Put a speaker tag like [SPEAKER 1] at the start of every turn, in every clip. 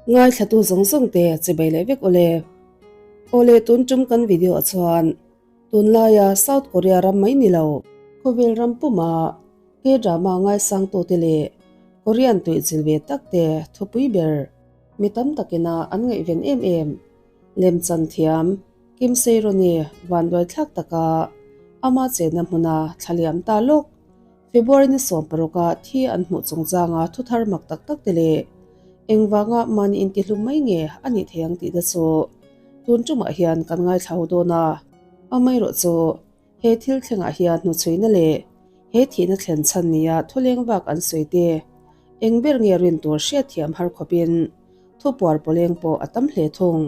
[SPEAKER 1] Ngaithlatu zawng zawng te chibei leh vek awle. Awle tun tum kan video ah chuan tunlaia South Korea ram mai ni lo, khawvel ram puma K-drama ngaisangtute leh Korean tuihchilh ve tak te thupui ber mi tam takina an ngaihven em em lemchan thiam Kim Sae-ron-i vanduaithlak taka ama chenna hmuna thlaliam ta lawk. February ni 16 a thi an hmuh chungchanga thu thar mak tak tak te leh engvanga mahni intihlum mai nge a nih thei ang tih te chu tun tumah hian kan ngaithla ho dawn a. Amaherawh chu he thil thlengah hian hnuchhuina leh he thihna thlen chhan nia thuleng vak an sawi te eng ber nge rin tur hriatthiam har khawpin thupuar pawleng pawh a tam hle thung.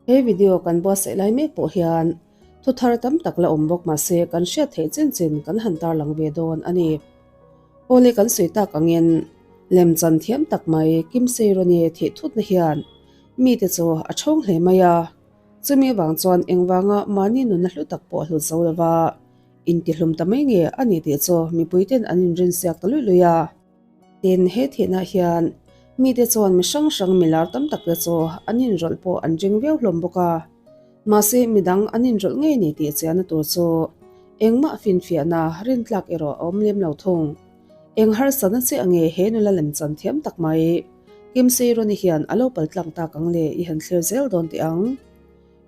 [SPEAKER 1] He video kan buatsaih lai mek pawh hian Thu thar tam tak la awm bawk mahse kan hriat theih chin chin kan han tarlang ve dawn a ni. Awle kan sawi tak angin lemchan thiam tak mai Kim Sae-ron-i thih thutna hian mite chu a thawng hle mai a, chumi avang chuan engvanga mahni nunna hlu tak pawh a hlut zo lova intihlum ta mai nge a ni tih chu mipuiten an inrinsiak ta luih luih a. Tin, he thihna hian mite chuan mi hrang hrang milar tam tak te chu an inrawlh pawh an ring viau hlawm bawk a. Mahse, midang an inrawlh ngei ni tih chiahna tur chu engmah finfiahna rintlak erawh a awm lem lo thung. Eng harsatna chiah nge he nula lemchan thiam tak mai Kim Sae-ron-i hian a lo pal tlang tak ang le i han thlir zel dawn teh ang.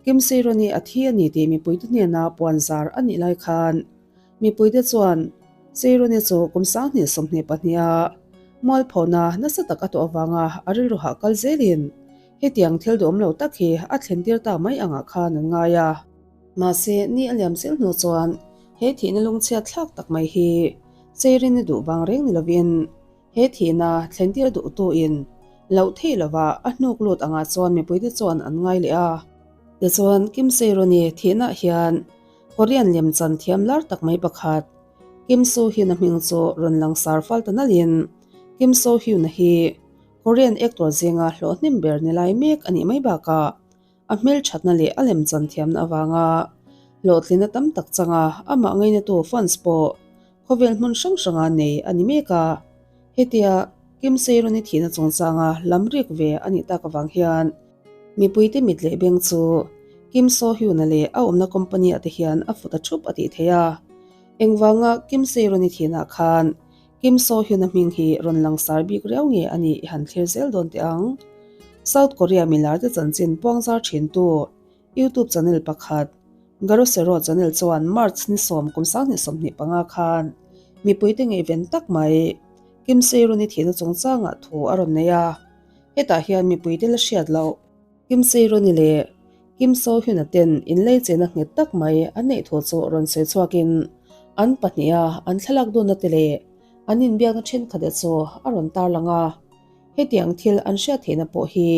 [SPEAKER 1] Kim Sae-ron-i a thi a ni tih mipuite hnena puan zar a nih lai khan Mipuite chuan Seiruni chu kum 2022 a mualphona nasa tak a tawh avanga a rilru hah kal zelin hetiang thil duhawm lo tak hi a thlen tir ta mai angah khan an ngai a. Mahse, ni a liam zel hnu chuan he thihna lungchhiat thlak tak mai hi Seirini duh vang reng ni lovin he thihna thlen tir duhtuin loh theih lova a hnuk lut angah chuan mipuite chuan an ngai leh a. Tichuan, Kim Seiruni thihnaah hian Korean lemchan thiam lar tak mai pakhat, Kim Soo Hyun-a hming chu rawn lang sar fal ta nalhin, Kim Soo Hyun-a hi Korean actor zinga hlawhhnem ber ni lai mek a nih mai bakah a hmelthatna leh a lemchan thiamna avanga hlawhtlinna tam tak changa amah ngainatu fans pawh khawvel hmun hrang hranga nei a ni mek a. Hetia Kim Sae-ron-i thihna chungchanga lam rik ve a nih tak avang hian Mipuite mit leh beng chu Kim Soo Hyun-a leh a awmna company-ah te hian a fut a thup a tih theih a. Engvanga Kim Sae-ron-i thinah khan Kim Soo Hyun-a hming hi rawn langsar bik riau nge a nih i han thlir zel dawn teh ang. South Korea milarte chanchin puangzar thintu YouTube channel pakhat Garosero channel chuan March ni sawm kum 2025 khan mipuite ngaihven tak mai Kim Sae-ron-i thihna chungchangah thu a rawn nei a. Hetah hian mipuite la hriat loh Kim Sae-ron-i leh Kim Soo-hyun-a ten inleichena nghet tak mai an neih thu chu rawn sawi chhuakin an pahniha an thlalak dunna te leh an inbiakna thenkhat chu a rawn tarlang a. Hetiang thil an hriat theihna pawh hi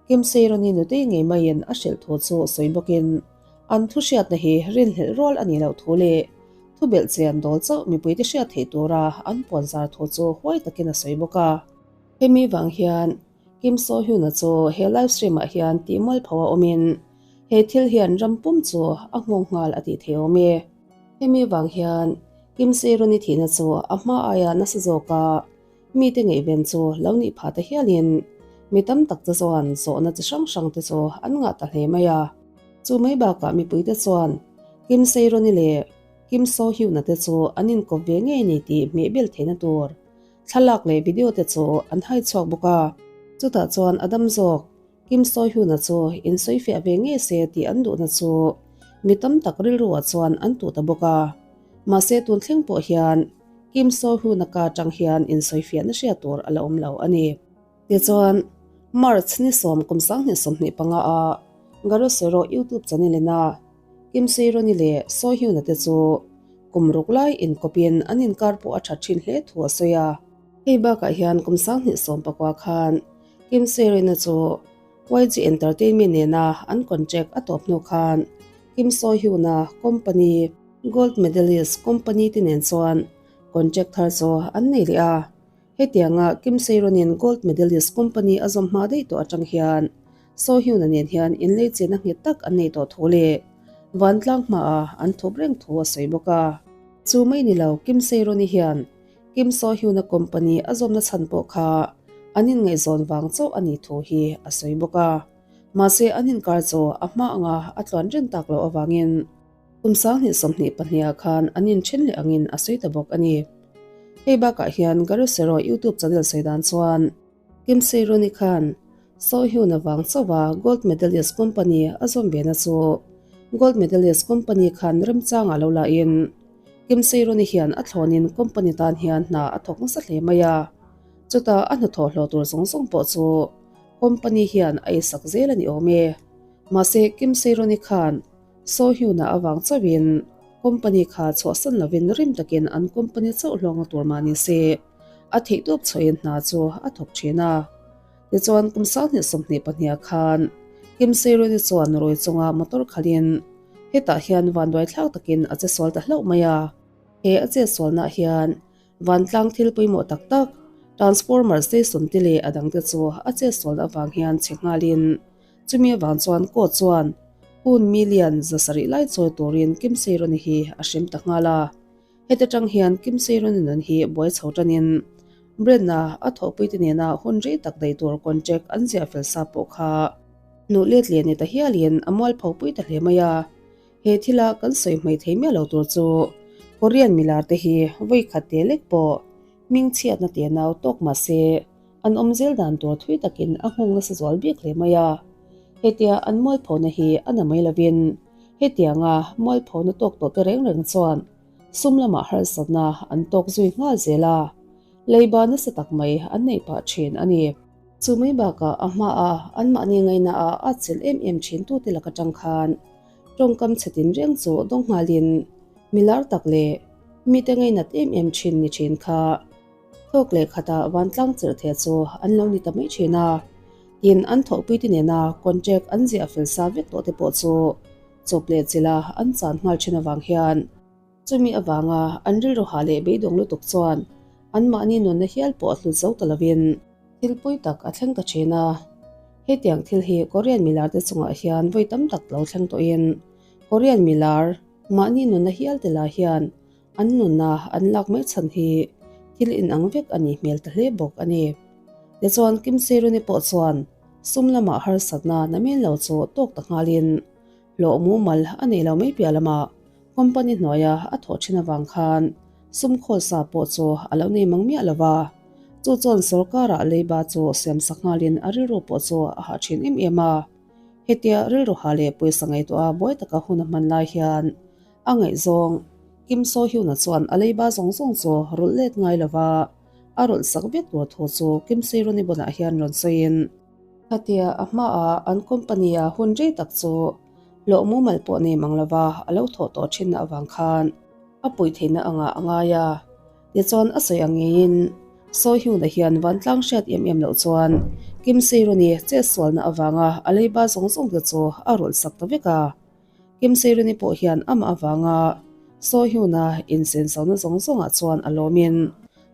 [SPEAKER 1] Kim Sae-ron-i nutei ngei maiin a hrilh thu chu sawi bawkin an thu hriatna hi rinhlelh rual a nih loh thu leh thu belhchian dawl chauh mipuite hriat theih tura an puanzar thu chu huai takin a sawi bawk a. Hemi vang hian Kim Soo Hyun-a chu he live stream-ah hian tih mualpho a awmin he thil hian ram pum chu a nghawng nghal a tih thei awm e. Hemi vang hian Kim Sae-ron-i thihna chu a hma aia nasa zawka mite ngaihven chu lo nih phah ta hialin mi tam tak te chuan zawhna chi hrang hrang te chu an ngah ta hle mai a. Chu mai bakah mipuite chuan Kim Sae-ron-i leh Kim Soo Hyun-a te chu an inkawp ve ngei ni tih hmehbel theihna tur Thlalak leh video te chu an hai chhuak bawk a, chutah chuan a dam zawk Kim Soo Hyun-a chu insawi fiah ve ngei se tih an duhna chu mi tam tak rilruah chuan an tuh ta bawk a. Mahse tun thleng pawh hian Kim Soo Hyun-a ka atang hian insawi fiahna hriat tur a la awm lo a ni. Tichuan, March ni sawm kum 2025 a Garosero YouTube channel ina Kim Sae-ron-i leh Soo Hyun-a te chu kum ruk lai inkawpin an inkar pawh a that thin hle thu a sawi a. Hei bakah hian kum 2019 khan Kim Sae-ron-a chu YG Entertainment nena an contract a tawp hnu khan Kim Soo Hyun-a company Gold Medalist Company te nen chuan contract thar chu an nei leh a. Hetianga Kim Sae-ron-in Gold Medalist Company a zawm hma daih tawh atang hian Soo Hyun-a nen hian inleichena nghet tak an nei tawh thu leh vantlang hmaah an thup reng thu a sawi bawk a. Chu mai ni lo, Kim Sae-ron-i hian Kim Soo Hyun-a company a zawmna chhan pawh kha an inngaihzawn vang chauh a nih thu hi a sawi bawk a. Mahse an inkar chu a hma anga a tluan reng tak loh avangin kum 2022 ah khan an inthen leh angin a sawi ta bawk a ni. Hei bakah hian Garusero YouTube channel sawi dan chuan Kim Sae-ron-i khan Seo Hyun avang chauha Gold Medalist Company a zawm ve na chu Gold Medalist Company khan remchangah lo la in Kim Sae-ron-i hian a thlawnin company tan hian hna a thawk nasa hle mai a, chutah a hnathawh hlawh tur zawng zawng pawh chu Company hian a eisak zel a ni awm e. Mahse Kim Sae-ron-i khan Seo Hyun-a avang chauhin company kha chhuahsan lovin rim takin an company chauh hlawkna tur mah ni se a theihtawp chhuahin hna chu a thawk thin a. Tichuan kum 2022 khan Kim Sae-ron-i chuan rui chunga motor khalhin hetah hian vanduaithlak takin a che sual ta hlauh mai a. He a che sualnaah hian Vantlang thil pawimawh tak tak, transformer station te leh a dangte chu a chetsualna avang hian chhe nghalin chumi avang chuan court chuan hun million 700 lai chawi turin Kim Sae-ron-i hi a hrem ta nghal a. Heti tang hian Kim Sae-ron-i nun hi buai chho tanin Brent-a a thawhpuite nena hun rei tak daih tur contract an ziah fel sa pawh kha hnuh let leh ni ta hialin a mualpho pui ta hle mai a. He thila kan sawi hmei thei miah lo tur chu Korean milar te hi vawi khat te lek pawh hming chhiatna te nau tawk mah se an awm zel dan tur thui takin a nghawng nasa zual bik hle mai a. Hetia an mualphona hi a na mai lovin hetianga mualphona tawk tawh te reng reng chuan sum lamah harsatna an tawk zui nghal zel a, leiba nasa tak mai an neih pah thin a ni. Chu mai bakah a hmaa anmahni ngaihnaah a chelh em em thin tute lak atang khan Tawngkam chhe tin reng chu dawng nghalin milar tak leh mite ngainat em em thin ni thin kha thawk leh khatah vantlang chirh theh chu an lo ni ta mai thin a. Tin, an thawhpuite nena contract an ziah fel sa vek tawh te pawh chu chawp leh chilha an chan nghal thin avang hian chumi avanga an rilru hah leh beidawng lutuk chuan anmahni nunna hial pawh a hlut zo ta lovin Thil pawi tak a thleng ta thin a, hetiang thil hi Korean milar te chungah hian vawi tam tak lo thleng tawhin Korean milar mahni nunna hial te lah hian an nunna an lak mai chhan hi thil inang vek a nih hmel ta hle bawk a ni. Tichuan Kim Sae-ron-i pawh chuan sum lamah harsatna namen lo chu tawk ta nghalin hlawh mumal a nei lo mai piah lamah Company hnuaia a thawh thin avang khan sum khawl sa pawh chu a lo nei mang miah lo va, chu chuan sorkarah leiba chu siamsak nghalin a rilru pawh chu a hah thin em em a. Hetia rilru hah leh pawisa ngaihtuah buai taka hun a hman lai hian a ngaihzawng Kim Soo Hyun-a chuan a leiba zawng zawng chu rulh let ngai lo va, a rulh sak vek tur thu chu Kim Sae-ron-i bulah hian rawn sawiin, Khatia a hmaah an company-a hun rei tak chu Hlawh mumal pawh nei mang lova a lo thawh tawh thinna avang khan a puih theihna angah a ngai a. Tichuan a sawi ang ngeiin Sawi Hyun-a hian vantlang hriat em em loh chuan Kim Sae-ron-i chetsualna avanga a leiba zawng zawng te chu a rawlh sak ta vek a. Kim Sae-ron-i pawh hian amah avanga Sawi Hyun-a insensauna zawng zawngah chuan a lawmin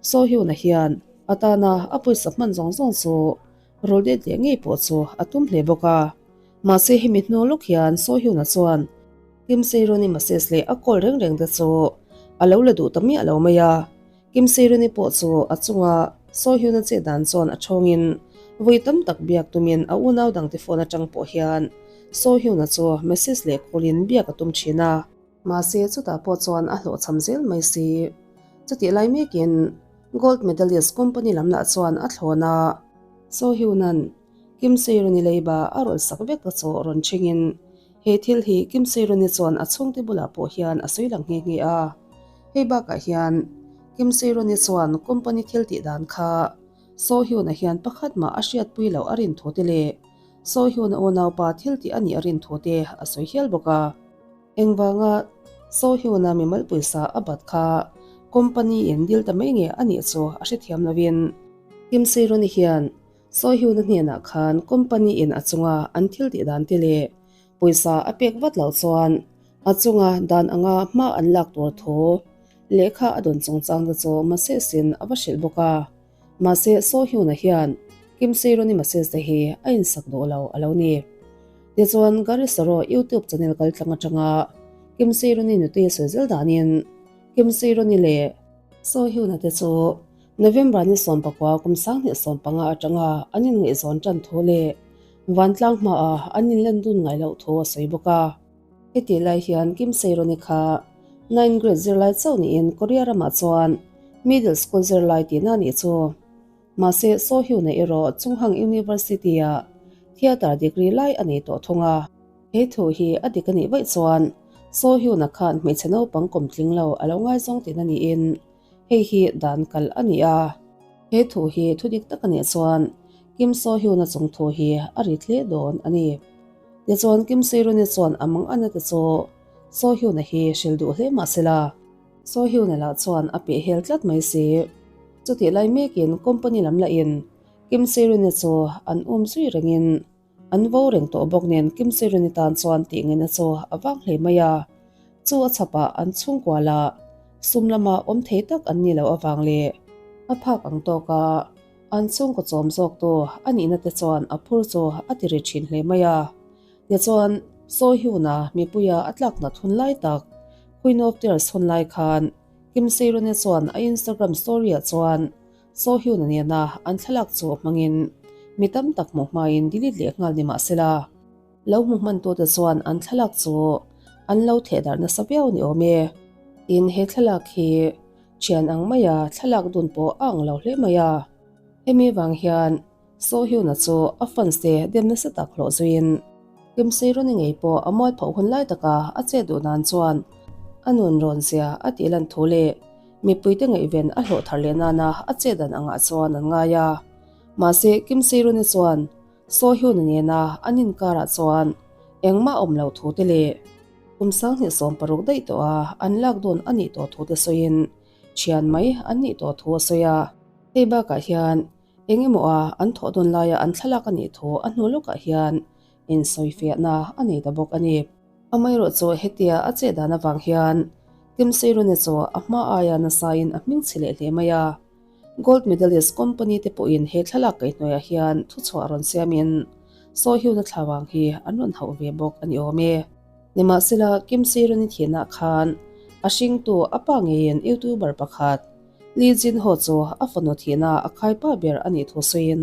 [SPEAKER 1] Sawi Hyun-a hian a tana a pawisa hman zawng zawng chu rawlh let leh ngei pawh chu a tum hle bawk a. Mahse hemi hnu lawk hian Soo Hyun-a chuan Kim Sae-ron-i message leh a call reng reng te chu a lo la duh ta miah lo mai a. Kim Sae-ron-i pawh chu a chunga Soo Hyun-a chet dan chuan a thawngin vawi tam tak biak tumin a unau dangte phone atang pawh hian Soo Hyun-a chu message leh call-in biak a tum thin a. Mahse chutah pawh chuan a hlawhchham zel mai si. Chutih lai mekin Gold Medalist Company lam lah chuan a thlawn a. Soo Hyun-a'n Kim Sae-ron-i leiba a rawn sak vek ta chu rawn ṭhingin he thil hi Kim Sae-ron-i chuan a chhungte bulah pawh hian a sawi lang nghe nghe a. Hei bakah hian Kim Sae-ron-i chuan company thil tih dan kha Soo Hyun-a hian pakhat mah a hriatpui loh a rin thu te leh Soo Hyun-a unaupa thil tih a nih a rin thu te a sawi hial bawk a. Engvanga Soo Hyun-a mimal pawisa a bat kha company in dil ta mai nge a nih chu a hrethiam lovin Kim Sae-ron-i hian Sawi Hyun-a hnenah khan company in a chunga an thil tih dan te leh pawisa a pek vat loh chuan a chunga dan anga hma an lak tur thu lehkha a dawn chungchang te chu Masesin a va hrilh bawk a. Mahse Sawi Hyun-a hian Kim Sae-ron-i Mases te hi a insak duh lo a lo ni. Tichuan Gary Saro YouTube channel kaltlang atanga Kim Sae-ron-i nutui sawi zel danin Kim Sae-ron-i leh Sawi Hyun-a te chu. November ni 19 kum 2015 atanga an inngaihzawn tan thu leh vantlang hmaah an inlen dun ngai loh thu a sawi bawk a. Hetih lai hian Kim Sae-ron-i kha nine grade zirlai chauh niin Korea ramah chuan middle school zirlai tihna a nih chu. Mahse Soo Hyun-a erawh Chunghang University-ah theatre degree lai a nei tawh thung a. He thu hi a dik a nih vaih chuan Soo Hyun-a khan hmeichhe naupang kum tling lo a lo ngaizawng tihna niin hei hi dan kalh a ni a. He thu hi thu dik tak a nih chuan Kim Soo Hyun-a chung thu hi a rit hle dawn a ni. Tichuan Kim Sae-ron-i chuan a mang ana te chu Soo Hyun-a hi hrilh duh hle mah sela Soo Hyun-a lah chuan a peh hel tlat mai si. Chutih lai mekin company lam lahin Kim Sae-ron-i chu an um zui rengin An vo reng tawh bawk nen Kim Sae-ron-i tan chuan tih ngaihna chu a vang hle mai a. Chu a chhapah an chhungkua lah sum lama awm thei tak an ni loh avang leh a phak ang tawka an chhungkaw chawm zawktu a nihna te chuan a phur chu a ti ri thin hle mai a. Tichuan, Sawi Hyun-a mipuia a tlak nat hun lai tak Queen of Tears hun lai khan Kim Sae-ron-i chuan a Instagram story-ah chuan Saw Hyun-a nena an thlalak chu hmangin mi tam tak hmuh hmain delete leh nghal ni mah sela, lo hmu hmantute chuan an thlalak chu an lo theh darh nasa viau ni awm e. Tin, he thlalak hi thian ang maia thlalak dun pawh a ang lo hle mai a. Hemi vang hian Saw Hyun-a chu a fans te dem nasa tak hlawh zuiin Kim Sae-ron-i ngei pawh a mualphoh hun lai taka a chet duh nan chuan a nun rawn zia a tih lan thu leh Mipuite ngaihven a hlawh thar leh nana a chet dan angah chuan an ngai a. Mahse, Kim Sae-ron-i chuan Soo Hyun-a nena an inkarah chuan engmah a awm lo thu te leh kum 2016 daih tawha an lak dawn a nih tawh thu te sawiin thian mai an nih tawh thu a sawi a. Hei bakah hian eng emaw a an thawh dawn laia an thlalak a nih thu a hnu lawkah hian insawifiahna a nei ta bawk a ni. Amaherawhchu hetia a chet dan avang hian Kim Sae-ron-i chu a hma aia nasain a hming chhe leh hle mai a. Gold medalist company te pawhin he thlalak kaihhnuaiah hian thuchhuah rawn siamin Soo Hyun-a thlavang hi an rawn hauh ve bawk a ni awm e. Nimahsela Kim Sae-ron-i thianah khan a hringtu a pa ngeiin YouTuber pakhat Lee Jin-ho chu a fanu thihna a khaipa ber a nih thu sawiin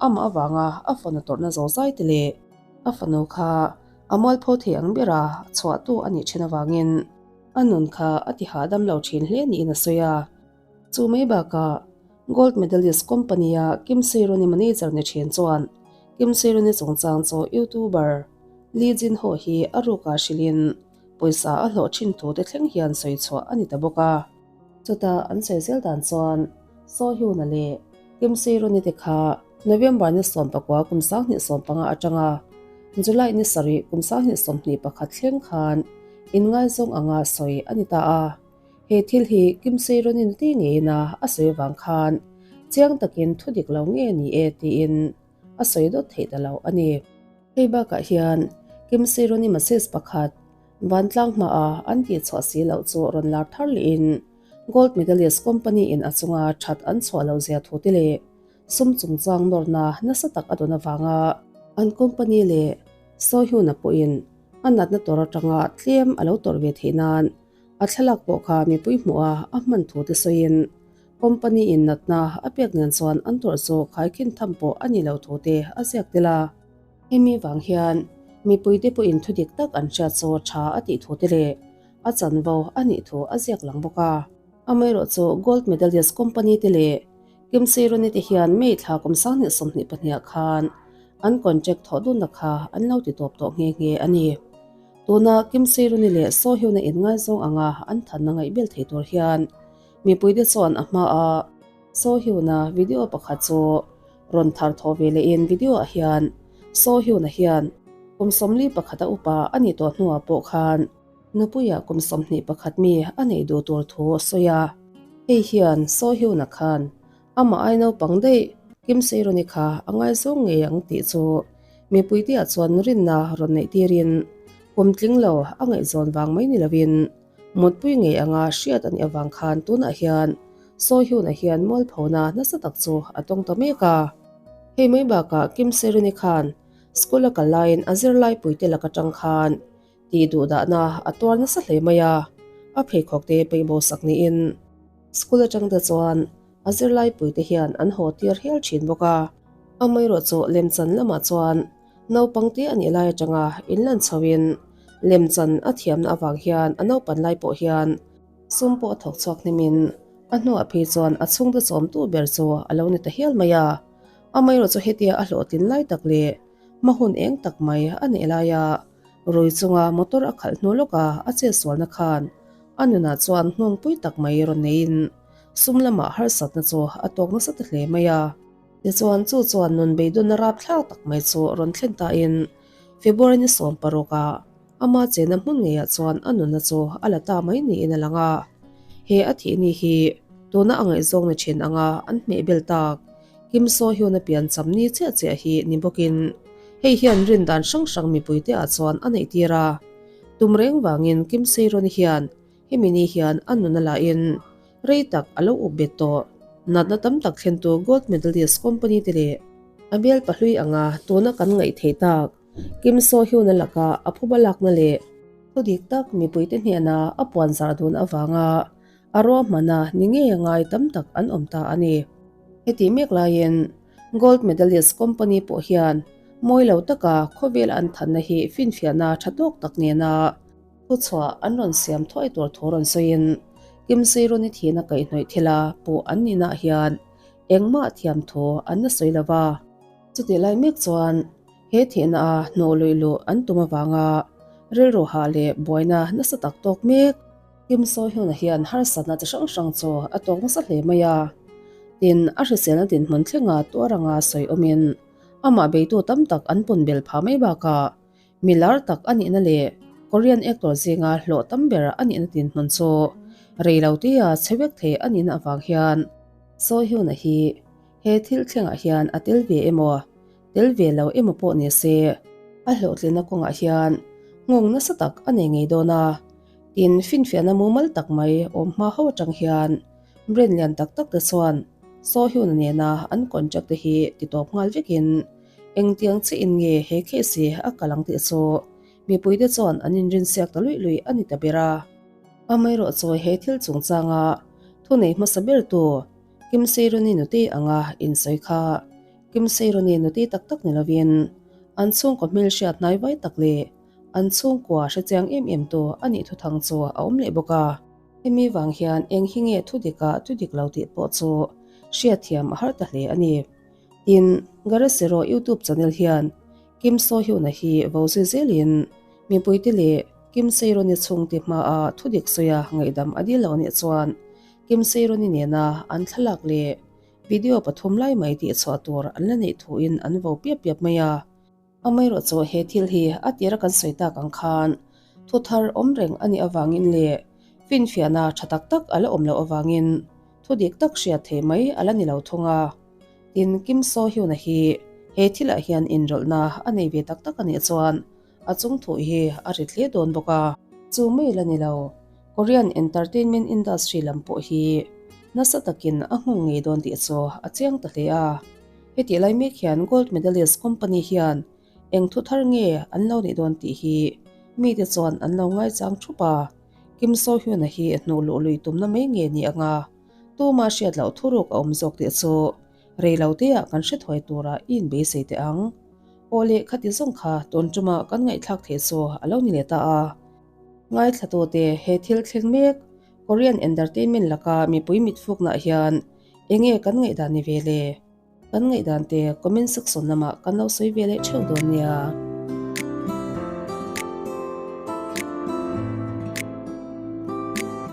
[SPEAKER 1] amah avanga a fanu tawrhna zozai te leh a fanu kha A mualpho thei ang bera chhuahtu a nih thin avangin a nun kha a ti hahdam lo thin hle niin a sawi a. Chu mai bakah Gold Medalist Company-a Kim Sae-ron-i manager ni thin chuan Kim Sae-ron-i chungchang chu YouTuber Lee Jin-ho hi a rukah hrilhin pawisa a hlawh thin thu te thleng hian sawi chhuah a ni ta bawk a. Chutah an sawi zel dan chuan Soo Hyun-a leh Kim Sae-ron-i te kha November ni 19 kum 2015 atanga July ni 7 kum 2021 thleng khan inngaizawng anga sawi a ni ta a. He thil hi Kim Sae-ron-i nute ngeiin a a sawi avang khan chiang takin thu dik lo nge ni e tiin a sawi dawt theih ta lo a ni. Hei bakah hian Kim Sae-ron-i message pakhat Vantlang hmaah an tihchhuah si loh chu rawn lar thar lehin Gold Medalist Company in a chunga that an chhuah loh zia thu te leh sum chungchang nawrna nasa tak a dawn avanga an company leh Soo Hyun-a pawhin a natna tawr atanga tlem a lo tawrh ve theih nan a thlalak pawh kha mipui hmuha a hman thu te sawiin company in natna a pek nen chuan an tawrh chu khaikhin tham pawh a ni lo thu te a ziak tel a. Hemi vang hian mipuite pawhin thu dik tak an hriat chu tha a tih thu te leh a chanvo a nih thu a ziak lang bawk a. Amaherawhchu Gold Medalist Company te leh Kim Sae-ron-i te hian May thla kum 2022 ah khan an contract thawh dunna kha an lo ti tawp tawh nghe nghe a ni. Tuna Kim Sae-ron-i leh Soo Hyun-a inngaizawng anga an thanna ngaihbel thei tur hian mipuite chuan a hmaa Soo Hyun-a video pakhat chu rawn thar thaw ve lehin video ah hian Soo Hyun-a hian kum 41 a upa a nih tawh hnuah pawh khan nupuiah kum 21 mi a neih duh tur thu a sawi a. Hei hian Soo Hyun-a khan amah ai naupang daih Kim Sae-ron-i kha a ngaizawng ngei ang tih chu mipuite ah chuan rinna rawn neih tirin kum tling lo a ngaihzawn vang mai ni lovin Mutpui ngei anga hriat a nih avang khan tunah hian Soo Hyun-a hian mualphona nasa tak chu a tawng ta mek a. Hei mai bakah Kim Sae-ron-i khan school a kal laiin a zirlaipuite lak atang khan tih duhdahna a tuar nasa hle mai a, a pheikhawk te peihbo sak niin school atang te chuan. A zirlaipuite hian an haw tir hial thin bawk a. Amaherawhchu lemchan lamah chuan naupang te a nih lai atanga inlan chhoin lemchan a thiamna avang hian a naupan lai pawh hian sum pawh a thawk chhuak hnimin a hnuah phei chuan a chhungte chawmtu ber chu a lo ni ta hial mai a. Amaherawhchu hetia a hlawhtlin lai tak leh hma hun eng tak mai a nih laia rui chunga motor a khalh hnu lawka a chetsualna khan a nunah chuan nghawngpui tak mai rawn neiin sum lamah harsatna chu a tawk nasa ta hle mai a. Tichuan chu chuan nun beidawnna rapthlak tak mai chu rawn thlen tain February ni 16 ah ama chena hmun ngeiah chuan a nunna chu a la ta mai niin a lang a. He a thih ni hi tuna a ngaihzawng ni thin anga an hmeh bel tak Kim Soo Hyun a pian cham ni chiah chiah hi ni bawkin hei hian rin dan hrang hrang mipuite ah chuan a neih tir a. Tum reng vangin Kim Sae-ron hian Hemi ni hian a nuna lahin rei tak a lo up bet tawh. Natna tam tak thlentu Gold Medalist Company te leh a bial pahlui anga tuna kan ngaih theih tak Kim Soo Hyun-a laka a phuba lakna leh thu dik tak mipuite hnena a puan zar dun avanga a ruahmana ni ngei a ngai tam tak an awm ta a ni. Heti mek laiin Gold Medalist Company pawh hian mawi lo taka khawvel an thanna hi finfiahna tha tawk tak nena Thuchhuah an rawn siam thuai tur thu rawn sawiin Kim Seiruni thihna kaihhnawih thila pawh an nihnaah hian engmah thiam thu an la sawi lo va. Chutih lai mek chuan he thihna a hnawh luih luh an tum avanga rilru hah leh buaina nasa tak tawk mek Kim Soo-hyun-a hian harsatna chi hrang hrang chu a tawk nasa hle mai a. Tin, a hriselna dinhmun thlenga tuar anga sawi awmin amah beitu tam tak an pun bel phah mai bakah Mi lar tak a nihna leh Korean actor zinga hlawh tam ber a nihna dinhmun chu rei lo tia che vek thei a nihna avang hian Soo Hyun-a hi he thil thlengah hian a tel ve emaw, tel ve lo emaw pawh ni se, a hlawhtlinna kawngah hian nghawng nasa tak a nei ngei dawn a. Tin, finfiahna mumal tak mai awm hma ho atang hian brand lian tak tak te chuan Soo Hyun-a nena an contract te hi titawp nghal vekin Engtiang chiah in nge he case hi a kal ang tih chu mipuite chuan an inrinsiak ta luih luih a ni ta ber a. Amaherawh chu he thil chungchanga thunei hmasa bertu Kim Seiruni nute anga insawi kha Kim Seiruni nute tak tak ni lovin an chhungkaw hmelhriat hnaivai tak leh an chhungkua hrechiang em em tu a nih thuthang chu a awm leh bawk a. Hemi vang hian eng hi nge thudika thudik lo tih pawh chu hriatthiam a har ta hle a ni. Tin, Garasero YouTube channel hian Kim Soo Hyun-a hi vo zui zelin mipuite leh Kim Sae-ron-i chhungte hmaa thudik sawia ngaihdam a dil lo anih chuan Kim Sae-ron-i nena an thlalak leh video pathum lai mai tihchhuah tur an la neih thuin an vo piap piap mai a. Amaherawh chu he thil hi a tira kan sawi tak ang khan thu thar awm reng a nih avangin leh finfiahna tha tak tak a la awm loh avangin thu dik tak hriat thei mai a la ni lo thung a. Tin, Kim Soo Hyun-a hi he thilah hian inrawlhna a nei ve tak tak a nih chuan a chung thu hi a rit hle dawn bawk a. Chu mai la ni lo, Korean entertainment industry lam pawh hi nasa takin a nghawng ngei dawn tih chu a chiang ta hle a. Hetih lai mek hian Gold Medalist Company hian eng thu thar nge an lo nih dawn tih hi mite chuan an lo ngaichang thup a, Kim Soo Hyun-a hi hnuh luh lui tumna mai nge ni anga tuma hriat loh thuruk a awm zawk tih chu rei lo teah kan hre thuai tura i inbeisei teh ang. Aw leh khati zawng kha tun tuma kan ngaihthlak theih chu a lo ni leh ta a. Ngaithlatute he thil thleng mek Korean Entertainment laka mipui mitfuknaah hian Enge kan ngaihdan ni ve le? Kan ngaihdan te comment section lamah kan lo sawi ve leh theuh dawn nia.